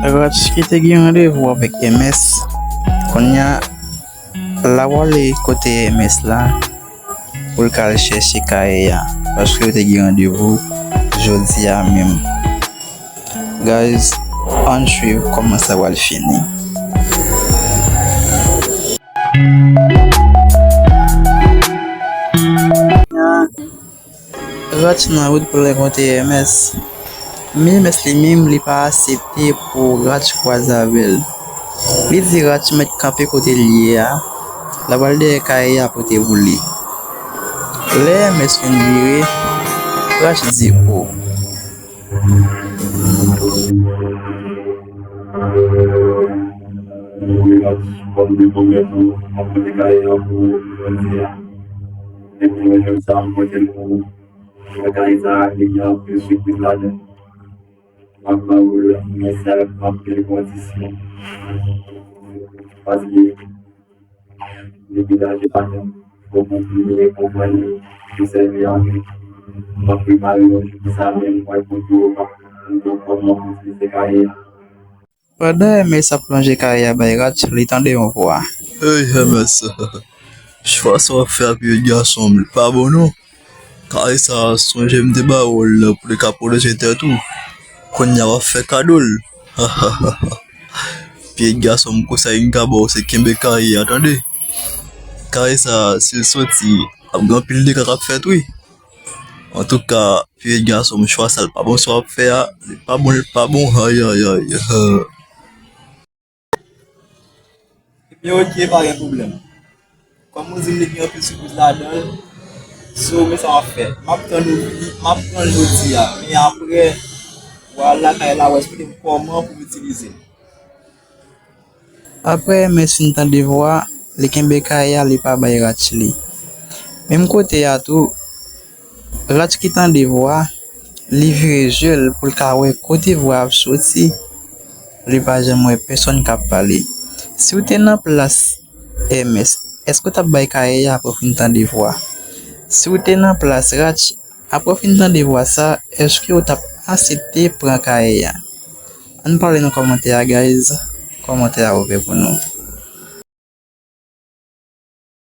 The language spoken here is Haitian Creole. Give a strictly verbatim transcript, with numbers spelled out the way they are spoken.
Ratch ki te gen randevou avèk M S, kounye a l ap ale kote M S la pou l ka al chèche kaye a, paske yo te gen randevou jodi a menm. Guys, ann swiv kòman sa pral fini. Ratch nan wout pou l al kote M S. Men M S li menm, li pa aksepte pou Ratch kwaze avè l. Li di Ratch mèt kanpe kote l ye a, l ap al dèyè kaye a pote pou li. Lè M S fin vire, Ratch di, "O." Mwen Ratch, kòm de bon mèt ou, m ap pote kaye a pou ou jodi a. Depi mwen jwenn sa, m pote l pou ou. Bagay sa a, li gen anpil sipriz ladan l. M ap ba ou l, men sa avèk anpil kondisyon. Paske depi laj pa menm, fòk ou bliye konprann li, pou sèvi avè l. M ap prepare yon jou pou sa, men m pral montre w, m ap montre w kòman pou itilize kaye a. Pandan M S ap lonje kaye a bay Ratch, li tande yon vwa. Hey, M S, chwa sa w ap fè a, pitit gason m, li pa bon non. Kaye sa, sonje m te ba ou l pou li ka pwoteje tèt ou. Kounye a w ap fè kado l. Pitit gason m, konsèy m ka ba w se kenbe kaye a, tande. Kaye sa, si l soti, ap gen anpil dega k ap fèt, wi. Antouka, pitit gason m, chwa sa l pa bon sa w ap fè a, li pa bon, li pa bon, ayayay. Ebyen, oke, pa gen pwoblèm. Kòm ou di m li gen anpil sipriz ladan l, so, men sa m ap fè. M ap tann ou vini, m ap pran l jodi a. Men apre, w al lakay la, w esplike m kòman pou m itilize l. Apre M S fin tande vwa, li kenbe kaye a, li pa bay Ratch li. Menm kote a tou, Ratch ki tande vwa, li vire je l pou l ka wè kote vwa ap soti. Li pa janm wè pèsonn k ap pale. Si w te nan plas M S, èske w t ap bay kaye a apre w fin tande vwa? Si w te nan plas Ratch, apre w fin tande vwa sa, èske w t ap aksepte pran kaye a? Ann pale nan kòmantè a, guys. Kòmantè a ouvè pou nou.